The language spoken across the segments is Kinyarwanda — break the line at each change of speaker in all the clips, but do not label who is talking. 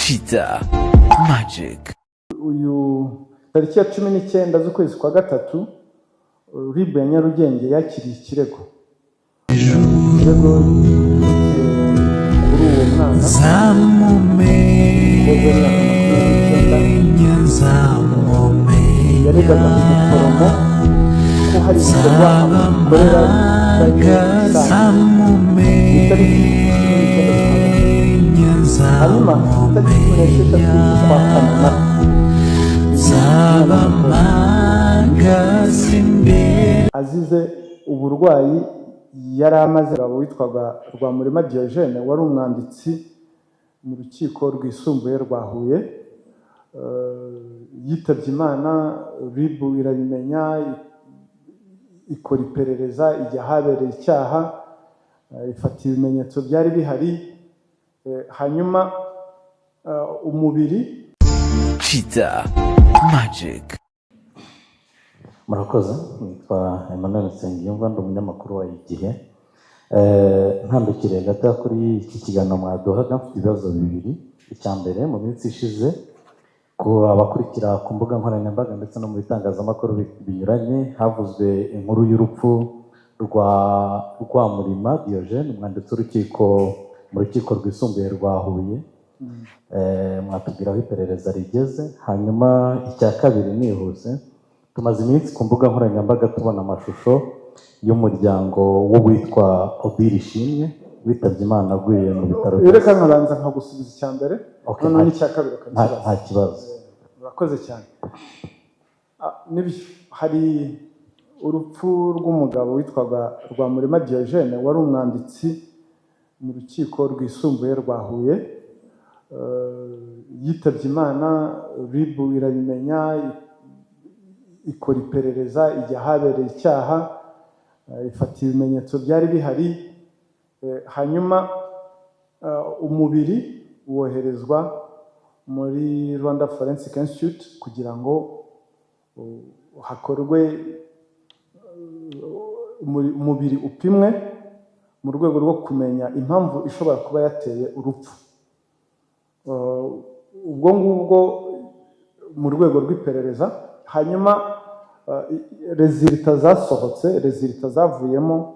Cheetah Magic.
Uyu tariki ya 19 z'ukwezi kwa gatatu, RIB ya Nyarugenge yakiriye ikirego, ikirego giturutse kuri uwo mwana, umukobwa w'imyaka 29, yaregaga umuforomo ko hari ibikorwa amukorera bifitanye isano ku itariki 19 z'ukwa gatatu. Hanyuma itariki 16 z'ukwa kane na 2024, azize uburwayi yari amaze. Umugabo witwaga Rwamurema Diogene wari umwanditsi mu Rukiko Rwisumbuye rwa Huye, yitabye Imana. RIB irabimenya, ikora iperereza, ijya ahabereye icyaha, ifata ibimenyetso byari bihari, hanyuma umubiri
Cheetah Magic.
Murakoze. Nitwa Emmanuel Nsengiyumva, ndi umunyamakuru wa Igihe. Ntambikiriye gato kuri iki kiganiro mwaduhaga, mfite ibibazo bibiri. Icya mbere, mu minsi ishize, ku abakurikira ku mbuga nkoranyambaga ndetse no mu bitangazamakuru binyuranye, havuzwe inkuru y'urupfu rwa Rwamurima Diogene, umwanditsi w'urukiko mu Rukiko Rwisumbuye rwa Huye. Mwatubwira aho iperereza rigeze? Hanyuma icya kabiri nihuse, tumaze iminsi ku mbuga nkoranyambaga tubona amashusho y'umuryango w'uwitwa Odile Ishimwe witabye Imana aguye mu bitaro bya
Reka nkabanza nkagusubiza icya mbere,
Okay,
noneho n'icya kabiri ukakibaza.
Nta kibazo.
Urakoze cyane. Nibyo, hari urupfu rw'umugabo witwaga Rwamurema Diogene wari umwanditsi mu Rukiko Rwisumbuye rwa Huye. Yitabye Imana, RIB irabimenya, ikora iperereza, ijya ahabereye icyaha, ifata ibimenyetso byari bihari, hanyuma umubiri woherezwa muri Rwanda Forensic Institute kugira ngo hakorwe umubiri upimwe mu rwego rwo kumenya impamvu ishobora kuba yateye urupfu. Ubwo ngubwo mu rwego rw'iperereza. Hanyuma résultats zasohotse, résultats zavuyemo,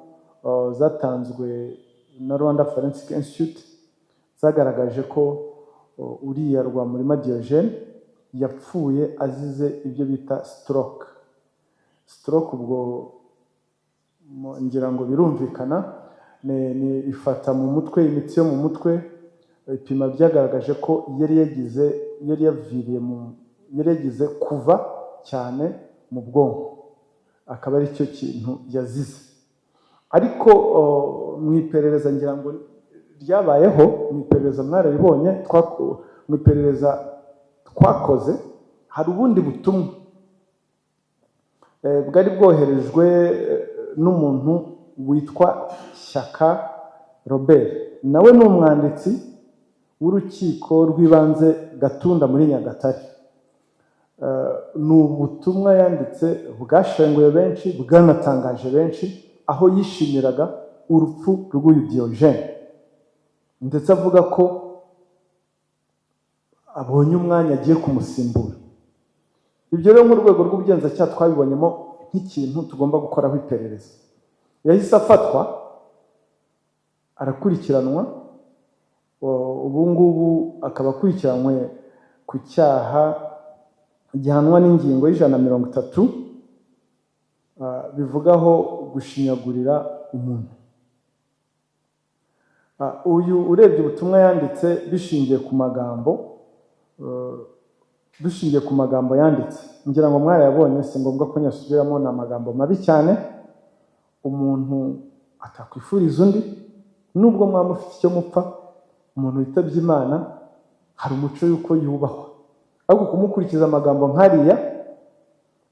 zatanzwe na Rwanda Forensic Institute, zagaragaje ko uriya Rwamurima Diogene yapfuye azize ibyo bita stroke. Stroke ubwo ngira ngo birumvikana, ni ifata mu mutwe, imitsi yo mu mutwe. Ibipima byagaragaje ko yari yagize, yari yaviriye mu, yari yagize kuva cyane mu bwonko, akaba ari cyo kintu yazize. Ariko mu iperereza ngira ngo ryabayeho, mu iperereza mwararibonye, mu iperereza twakoze hari ubundi butumwa bwari bwoherejwe n'umuntu witwa Shyaka Robert, nawe ni umwanditsi w'Urukiko rw'Ibanze Gatunda muri Nyagatare. Ni ubutumwa yanditse bwashenguye benshi, bwanatangaje benshi, aho yishimiraga urupfu rw'uyu Diogene, ndetse avuga ko abonye umwanya agiye kumusimbura. Ibyo rero nk'urwego rw'ubugenzacyaha twabibonyemo nk'ikintu tugomba gukoraho iperereza. Yahise afatwa, arakurikiranwa, ubu ngubu akaba akurikiranywe ku cyaha gihanwa n'ingingo y'130, bivugaho gushinyagurira umuntu. Uyu urebye ubutumwa yanditse, bishingiye ku magambo, dushingiye ku magambo yanditse, ngira ngo mwarayabonye, si ngombwa ko nyasubiramo, ni amagambo mabi cyane umuntu atakwifuriza undi nubwo mwaba mufite icyo mupfa. Umuntu witabye Imana hari umuco y'uko yubahwa, ariko kumukurikiza amagambo nk'ariya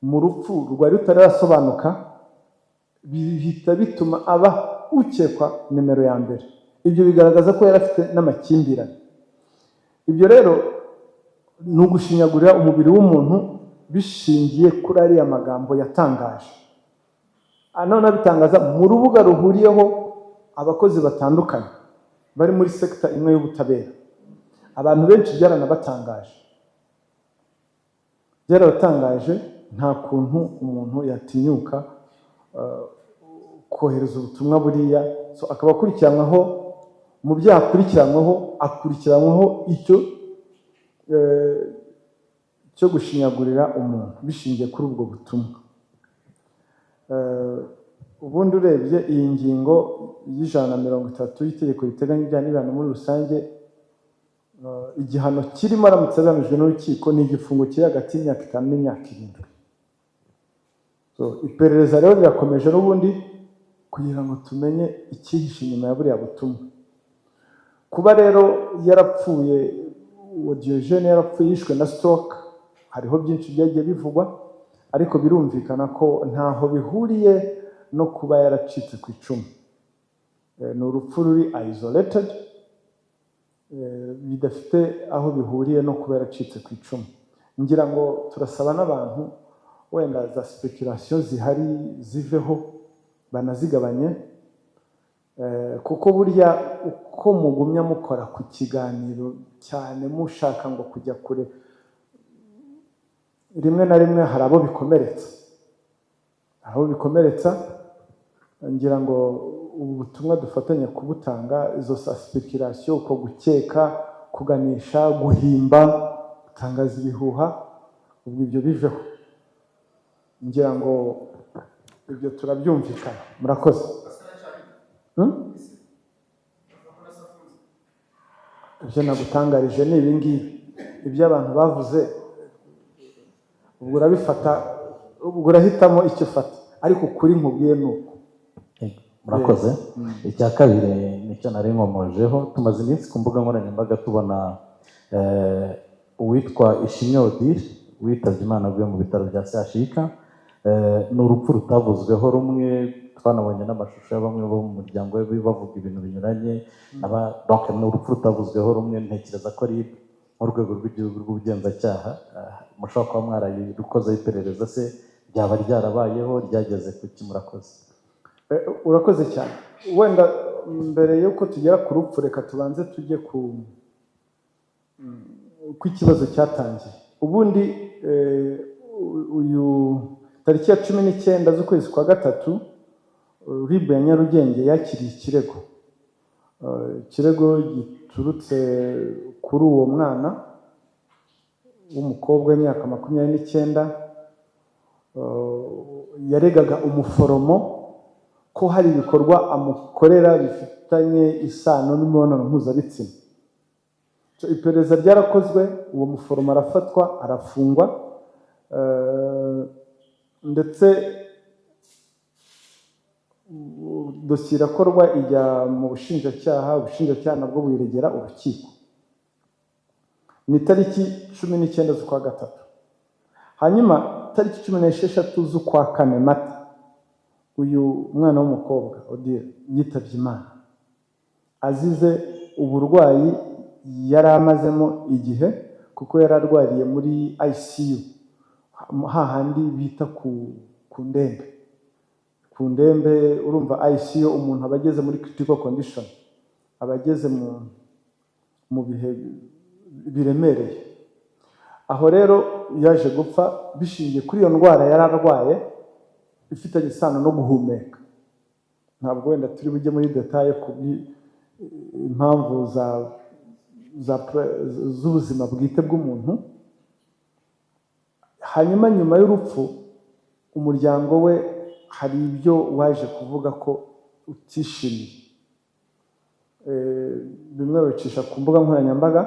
mu rupfu rwari rutarasobanuka bihita bituma aba ukekwa nimero ya mbere. Ibyo bigaragaza ko yari afite n'amakimbirane. Ibyo rero ni ugushinyagurira umubiri w'umuntu bishingiye kuri ariya magambo yatangaje. None abitangaza mu rubuga ruhuriyeho abakozi batandukanye bari muri secteur imwe y'ubutabera. Abantu benshi byaranabatangaje, byarabatangaje. Nta kuntu umuntu yatinyuka kohereza ubutumwa buriya. So, akaba akurikiranyweho mu byaha akurikiranyweho icyo cyo gushinyagurira umuntu bishingiye kuri ubwo butumwa. Ubundi urebye iyi ngingo y'130 y'itegeko riteganya ibyaha n'ibihano muri rusange, igihano kirimo aramutse abihamijwe n'urukiko ni igifungo kiri hagati y'imyaka 5 n'imyaka 7. So, iperereza rero rirakomeje n'ubundi kugira ngo tumenye icyihishe inyuma ya buriya butumwa. Kuba rero yarapfuye, uwo Diogene yarapfuye yishwe na stroke, hariho byinshi byagiye bivugwa, ariko birumvikana ko ntaho bihuriye no kuba yaracitse ku icumu. Ni urupfu ruri isolated, bidafite aho bihuriye no kuba yaracitse ku icumu. Ngira ngo turasaba n'abantu wenda za speculation zihari ziveho, banazigabanye, kuko burya uko mugumya mukora ku kiganiro cyane mushaka ngo kujya kure, rimwe na rimwe hari abo bikomeretsa, hari abo bikomeretsa. Ngira ngo ubu butumwa dufatanya kubutanga, izo za speculation, uko gukeka, kuganisha, guhimba, gutangaza ibihuha, ubwo ibyo biveho. Ngira ngo ibyo turabyumvikana. Murakoze. Hmm? Ibyo nagutangarije ni ibi ngibi. Ibyo abantu bavuze ubwo urabifata, ubwo urahitamo icyo ufata, ariko ukuri nkubwiye ni uko.
Yego, murakoze. Icya kabiri nicyo nari nkomojeho. Tumaze iminsi ku mbuga nkoranyambaga tubona uwitwa Ishimwe Odile witabye Imana avuye mu bitaro bya CHUK. Ni urupfu rutavuzweho rumwe, twanabonye n'amashusho ya bamwe bo mu muryango we bavuga ibintu binyuranye. Donc ni urupfu rutavuzweho rumwe. Ntekereza ko ari nk'urwego rw'igihugu rw'ubugenzacyaha, mushobora kuba mwararukozeho iperereza se, ryaba ryarabayeho, ryageze ku ki? Murakoze.
Urakoze cyane. Wenda mbere y'uko tugera ku rupfu, reka tubanze tujye ku ikibazo cyatangiye ubundi. Uyu tariki ya 19 z'ukwezi kwa gatatu, RIB ya Nyarugenge yakiriye ikirego. Ikirego giturutse kuri uwo mwana w'umukobwa w'imyaka 29, yaregaga umuforomo ko hari ibikorwa amukorera bifitanye isano n'imibonano mpuzabitsina. So, iperereza ryarakozwe, uwo muforomo arafatwa, arafungwa, ndetse dosiye irakorwa ijya mu bushinjacyaha, ubushinjacyaha nabwo buyiregera urukiko. Ni tariki 19 z'ukwa gatatu. Hanyuma tariki 16 z'ukwa kane, Mata, uyu mwana w'umukobwa Odile yitabye Imana azize uburwayi yari amazemo igihe, kuko yari arwariye muri ICU, hahandi bita ku ndembe, ku ndembe. Urumva ICU, umuntu aba ageze muri critical condition, aba ageze mu bihe biremereye. Aho rero yaje gupfa bishingiye kuri iyo ndwara yari arwaye ifitanye isano no guhumeka. Ntabwo wenda turi bujye muri détails ku impamvu z'ubuzima bwite bw'umuntu. Hanyuma nyuma y'urupfu, umuryango we hari ibyo waje kuvuga ko utishimiye. Bimwe babicisha ku mbuga nkoranyambaga.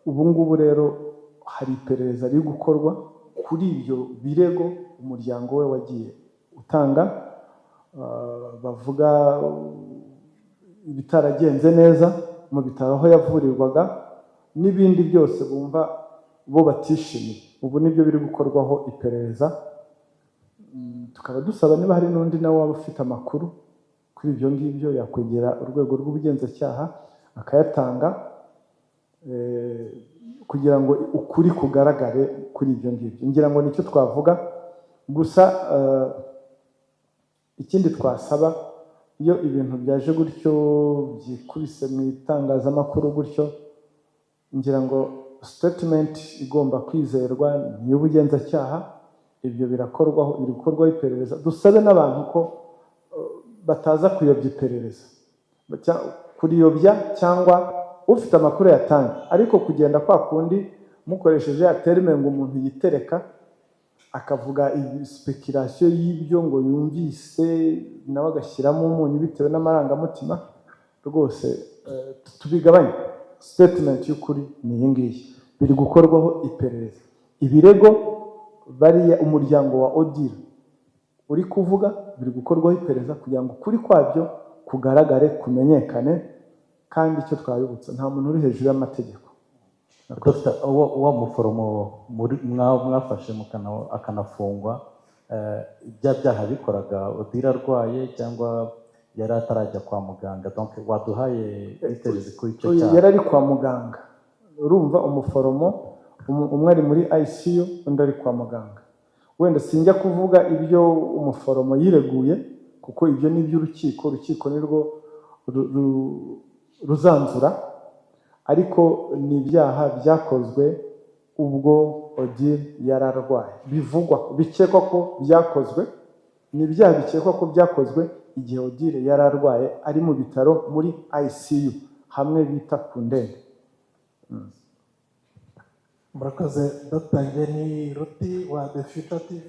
Ubu ngubu rero hari iperereza riri gukorwa kuri ibyo birego umuryango we wagiye utanga, bavuga ibitaragenze neza mu bitaro aho yavurirwaga n'ibindi byose bumva bo batishimiye. Ubu nibyo biri gukorwaho iperereza. Tukaba dusaba niba hari n'undi nawe waba ufite amakuru kuri ibyo ngibyo, yakwegera urwego rw'ubugenzacyaha akayatanga, kugira ngo ukuri kugaragare kuri ibyo ngibyo. Ngira ngo nicyo twavuga gusa. Ikindi twasaba Iyo ibintu byaje gutyo, byikubise mu itangazamakuru gutyo, ngira ngo statement igomba kwizerwa ni iy'ubugenzacyaha. Ibyo birakorwaho, biri gukorwaho iperereza. Dusabe n'abantu ko bataza kuyobya iperereza, kuriyobya, cyangwa ufite amakuru yatanga, ariko kugenda kwa kundi mukoresheje ya terme ngo umuntu yitereka akavuga speculation y'ibyo ngo yumvise, nawe agashyiramo umunyu bitewe n'amarangamutima, rwose tubigabanye. Statement y'ukuri ni iyi ngiyi: biri gukorwaho iperereza. Ibirego bariya umuryango wa Odile uri kuvuga biri gukorwaho iperereza kugira ngo ukuri kwabyo kugaragare, kumenyekane. Kandi icyo twabibutsa, nta muntu uri hejuru y'amategeko.
Dr. Wa muforomo mwafashe akanafungwa, bya byaha bikoraga Odile arwaye cyangwa yari atarajya kwa muganga? Donc waduhaye details kuri icyo
Oya,
cyaha.
Yari ari kwa muganga. Urumva, umuforomo umwe ari muri ICU, undi ari kwa muganga. Wenda sinjya kuvuga ibyo umuforomo yireguye, kuko ibyo ni iby'urukiko. Urukiko nirwo ruzanzura, ariko ni ibyaha byakozwe ubwo Odile yari arwaye, bivugwa, bikekwa ko byakozwe. Ni ibyaha bikekwa ko byakozwe igihe Odile yari arwaye, ari mu bitaro muri ICU, hamwe bita ku ndembe.
Murakoze, Dr. Ngeni Ruti wa The Future TV.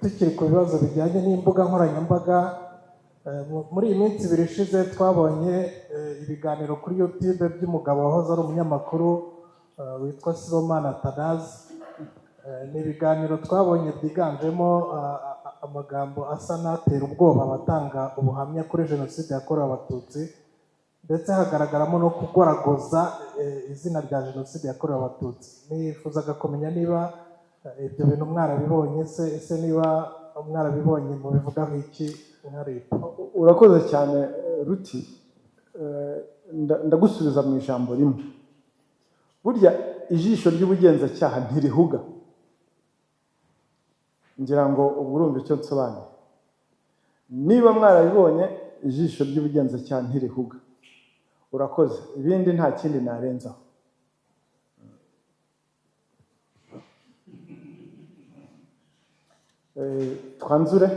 Tukiri ku bibazo bijyanye n'imbuga nkoranyambaga, muri iyi minsi 2 ishize twabonye ibiganiro kuri YouTube by'umugabo wahoze ari umunyamakuru witwa Sibomana Atanazi. Ni ibiganiro twabonye byiganjemo amagambo asa n'atera ubwoba abatanga ubuhamya kuri Jenoside yakorewe Abatutsi, ndetse hagaragaramo no kugoragoza izina rya Jenoside yakorewe Abatutsi. Nifuzaga kumenya niba ibyo bintu mwarabibonye se, ese niba mwarabibonye mubivugaho iki nka RIB?
Urakoze cyane, Ruti. Ndagusubiza mu ijambo rimwe: burya ijisho ry'ubugenzacyaha ntirihuga. Ngira ngo ubu urumva icyo nsobanuye. Niba mwarabibonye, ijisho ry'ubugenzacyaha ntirihuga. Urakoze, ibindi nta kindi narenzaho. Twanzure.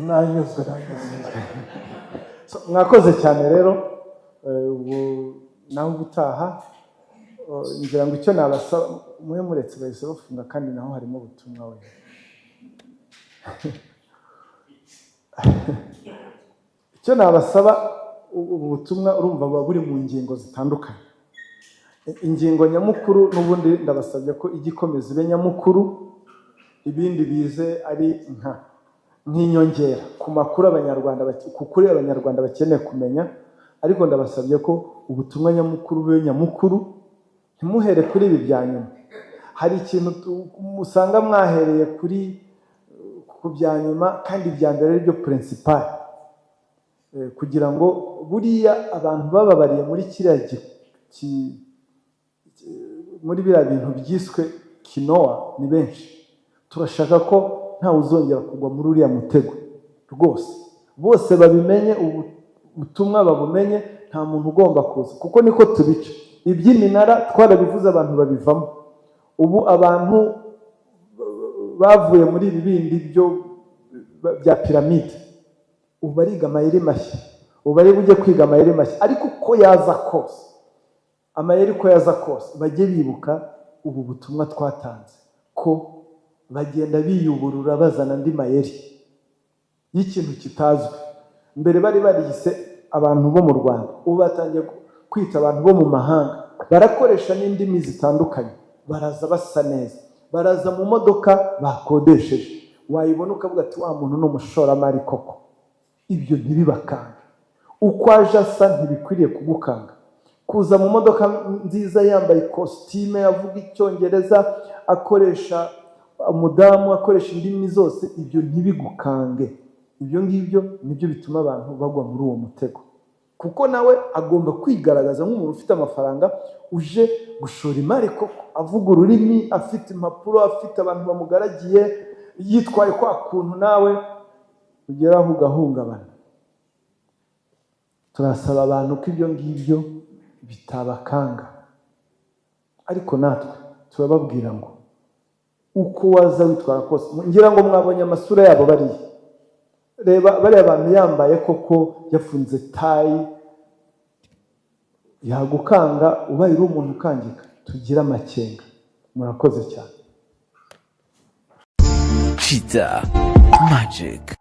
Nanyuzwe, nanyuzwe.
So, mwakoze cyane rero. Ubu naho ubutaha, ngira ngo icyo nabasaba, mube muretse, bahise bafunga kandi naho harimo ubutumwa we. Icyo nabasaba, ubu butumwa urumva buba buri mu ngingo zitandukanye. Ingingo nyamukuru n'ubundi ndabasabye ko ijya ikomeza ibe nyamukuru, ibindi bize ari nk'inyongera ku makuru Abanyarwanda ku kuri Abanyarwanda bakeneye kumenya. Ariko ndabasabye ko ubutumwa nyamukuru bube nyamukuru, ntimuhere kuri ibi bya nyuma. Hari ikintu musanga mwahereye ku bya nyuma kandi ibya mbere ari byo principal. Kugira ngo buriya abantu bababariye muri kiriya muri biriya bintu byiswe kinoa ni benshi. Turashaka ko ntawe uzongera kugwa muri uriya mutego rwose. Bose babimenye, ubutumwa babumenye, nta muntu ugomba kuza, kuko niko tubica. Iby'iminara twarabivuze, abantu babivamo. Ubu abantu bavuye muri ibi bindi byo bya piramide, ubu bariga amayeri mashya, ubu bari bujye kwiga amayeri mashya. Ariko uko yaza kose, amayeri uko yaza kose, bajye bibuka ubu butumwa twatanze, ko bagenda biyuburura bazana andi mayeri y'ikintu kitazwi. Mbere bari bariyise abantu bo mu Rwanda, ubu batangiye kwita abantu bo mu mahanga, barakoresha n'indimi zitandukanye, baraza basa neza, baraza mu modoka bakodesheje, wayibona ukavuga ati wa muntu ni umushoramari koko. Ibyo ntibibakanga. Uko aje asa ntibikwiriye kugukanga. Kuza mu modoka nziza, yambaye ikositime, avuga Icyongereza, akoresha umudamu, akoresha indimi zose, ibyo ntibigukange. Ibyo ngibyo nibyo bituma abantu bagwa muri uwo mutego, kuko nawe agomba kwigaragaza nk'umuntu ufite amafaranga, uje gushora imari koko, avuga ururimi, afite impapuro, afite abantu bamugaragiye. yitwaye kwa kuntu nawe ugeraho ugahungabana. Turasaba abantu ko ibyo ngibyo bitabakanga, ariko natwe turababwira ngo uko waza witwara kose, ngira ngo mwabonye amasura yabo bariya. Reba bariya bantu, yambaye koko, yafunze tie, yagukanga ubaye uri umuntu ukangika. Tugire amakenga. Murakoze cyane.
Cheetah Magic.